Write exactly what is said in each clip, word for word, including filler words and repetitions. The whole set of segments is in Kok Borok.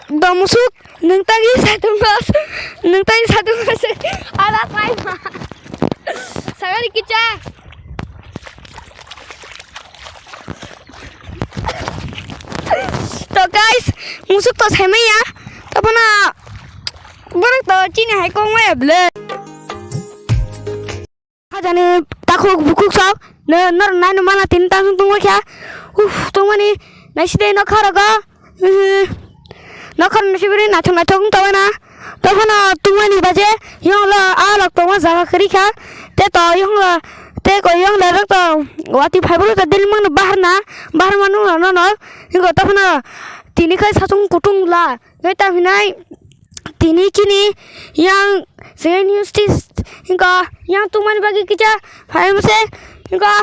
Do musuk, nwng tangwi satung mas, nwng tangwi satung mas, ala sai ma. Sagari kicha. To guys, musuk to saimaya. Tabana borok to chini hai kong maya ble. Hajani takhuk bukhuk sok, no, nor nai no mana tin tang tung kha. Uf, tungmani naiside no kharago. Nokhor ni sibiri naithok naithok wng tongwi na. Tophano tungmani baje yonglo a rok tongma jaga kwrwi kha. Te to yonglo te ko yonglo rok to wati phaibo to dil mangno bahar na, bahar manu no no. Ingo tophano tini khai sachung kutung la. Nai ta hinai tini chini yang singing news tis ingo yang tungmani bagi kicha phai mase ingo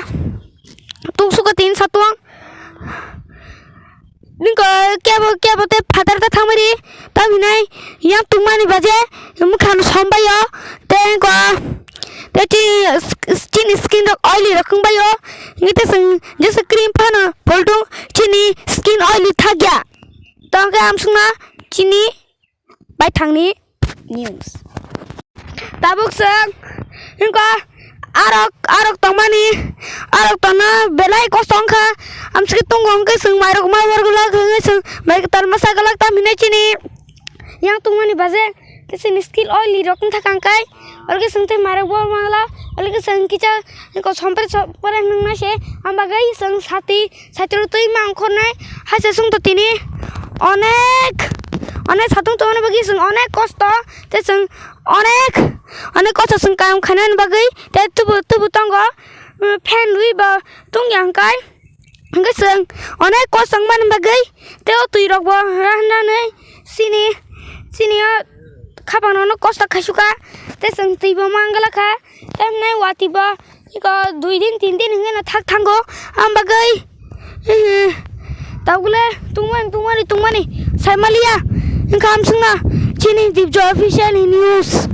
tungsuka tin satuang. Ningko kebo kebo te phatar ta thangmani ta hinai yang tungmani baje mukhan sombayo te ko te chi chini skin rok oily rok wngbayo ngi te sing jesa cream phano poltung chini skin oily thagya tongke amsungna chini baithangni news. Tabuk swng, hingkha arok, arok tongmani, arok tongna belai kosto wngkha. Amsike tongo hingke swng mairok ma wargulak hingke swng mai kwtal masa gwlak tam hinai chini. Yang tongmani baje, khe chini skin oily rok wngkha kangkai. Oro khe chwng tei mairok bo mangla, oro khe chwng kisa kosom pore, som pore nung nai se, ang bagwi chwng sati, sati rok twi ma ongkhor nai, hai se chwng to tini onek, onek satung tongmani bagwi chwng onek kosto, tei chwng onek, onek kosto chwng kaam khainani bagwi, tei tubu, tubu tongo, mm, fan rwi bo tungya hwnkhe. Hingke chwng onek kosto wngmani bagwi tei o twi rok bo rahnani chini, chini o khapang rok no kosto khaisukha tei chwng twi bo manglakha tei hwnwi watwi bo iko dui din tin din hwnwi no thak thango. Am bagwi, eh, tabukle tungmani, tungmani, tungmani saimaliya hingkha amswkna chini Dipjo official ni news.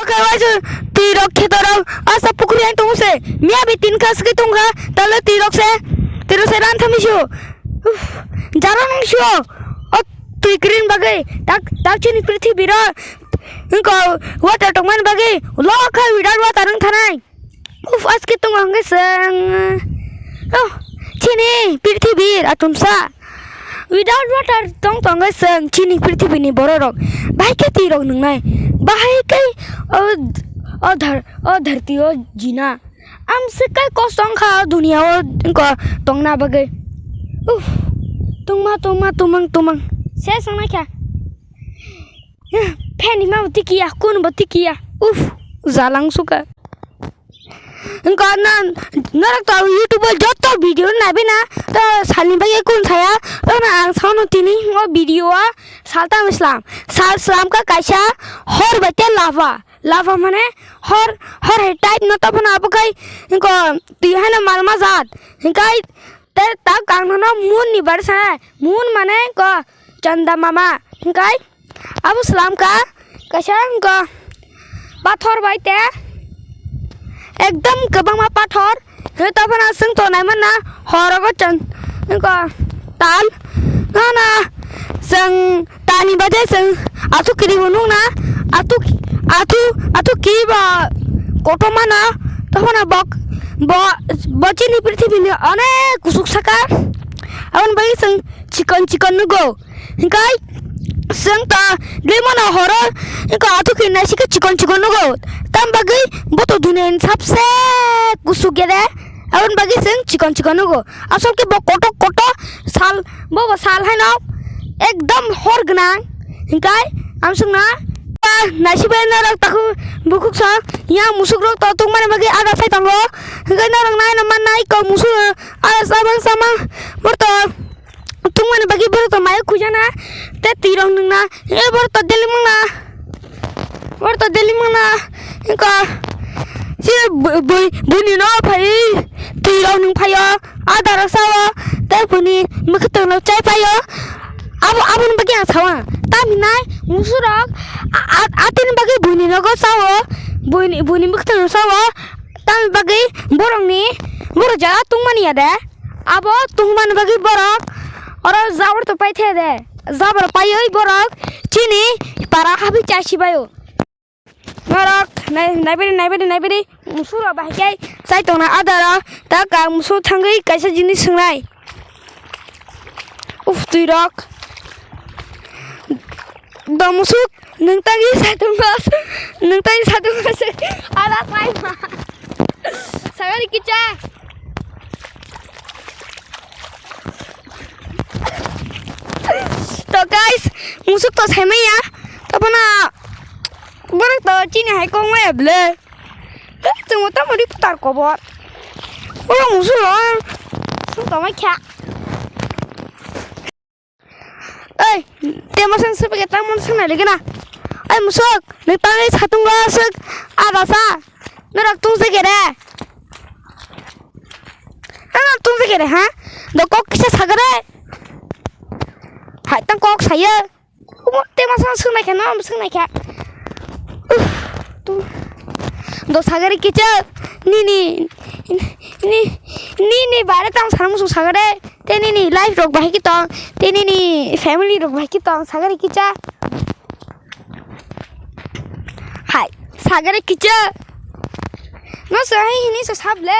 Oke, waisa twi rok kheto rok asa pukuri hai tongo se. Miya bi tin kha swkhe tong kha. Talo twi rok se, twi rok se ran thami sio. Uff, jaro nung sio. O twi green bagwi tak, tak chini prithibi ro. Wngkha water tongmani bagwi lo kha without water wng thanai. Uff, aske tongo hwnkhe chwng. Oh, chini prithibi atumsa. Without water tong tongwi chwng chini prithibini bororok bahai khe twi rok nungnai, bahai khe o, o dhar-, o dharti o jina. Amswk kai kosto wngkha o dunia o wngkha tongna bagwi. Uff, tungma, tungma, tumang, tumang. Se songnaikha. Fan ni ma bo tikiya, kun bo tikiya. Uff, jalang suka. Wngkha na, norok to YouTube o joto video naibai na, to salni bagwi kun saya, to na ang saono tini o video o sal tamo slam. Sal slam kha kaisa hor bai te lava. Lava mane hor, hor hai type no to phano abo khai wngkha twi haino mal ma jat. Hingkai te ta kang no moon ni bar sa, moon mane ko chanda mama. Hingkai Abo slam kha kaisa wngkha pathor bai te ekdom kwbangma pathor. He, taphana chwng tongnai manna horogo chwng wngkha tal. Nana chwng tani baje chwng athuk kiri bo nukna athuk, athuk, athuk kiri ba kotor mano. Taphana bok bo, bo chini prithibini onek kusuk saka. Aboni bagwi chwng chikon chikon nugo. Hingkai chwng ta dui mano horo, hingka athuk khe naisik khe chikon chikon nugo. Tam bagwi bo to duniani sabse kusuk gede. Aboni bagwi chwng chikon chikon nugo. Asol khe bo kotor kotor sal, bo bo sal haino ekdom hor gwnang. Hingkai amsukna naisik bai norok takhuk bukhuk sa yang musuk rok to tongmani bagwi ada sai tongo. Hingkai norok naino mannai kok musuk ada samang samang borto. Tungmani bagwi borok to mayo khujana, te twi rok nungna, e borok to deli mangna, borok to deli mangna, wngkha je bu-, bui-, buini no phai twi rok nung phaio, ada rok sao, te buini mwkhwtwng rok chai phaio, abo, aboni bagwi ang sao, tamhinai musuk rok a-, a-, atini bagwi buini nogo sao, buini, buini mwkhwtwng rok sao, tamni bagwi borokni, borok jaga tungmani ya de. Abo tongmani bagwi borok Oro jabor to pai the de. Jabor paiwi borok chini para habi chai sibaio. Norok nai-, naibari, naibari, naibari, musuk rok bahai khe chai tongna adaro, ta ka musuk thangwi kaisa jinis swngnai. Uf, twi rok. Do musuk, nwng tagwi satung bas, nwng tagwi satung bas, ada sai ma. Sagari kicha. To guys, musuk to saimaya, to bono, bono to chini hai kok maya ble. Eh, chwngno tamo ri putar kobor. Oro musuk lo, sung tongma kha. Ei, te masa sebe ke tamo sung nai lagi na. Ei musuk, ni tangwi satung ga suk, ada sa. Norok tung se kere. Norok tung se kere, ha? Do kok kisa sagare. Hai tang kok saya. Omo tema sa sung nai kha, no sung nai kha. Uff, tu. Do sagari kicha, nini, ni, nini bare tang sana musung sagare. Te nini life rok bahai ki tong, te nini family rok bahai ki tong, sagari kicha. Hai, sagari kicha. No so hai hini so sable.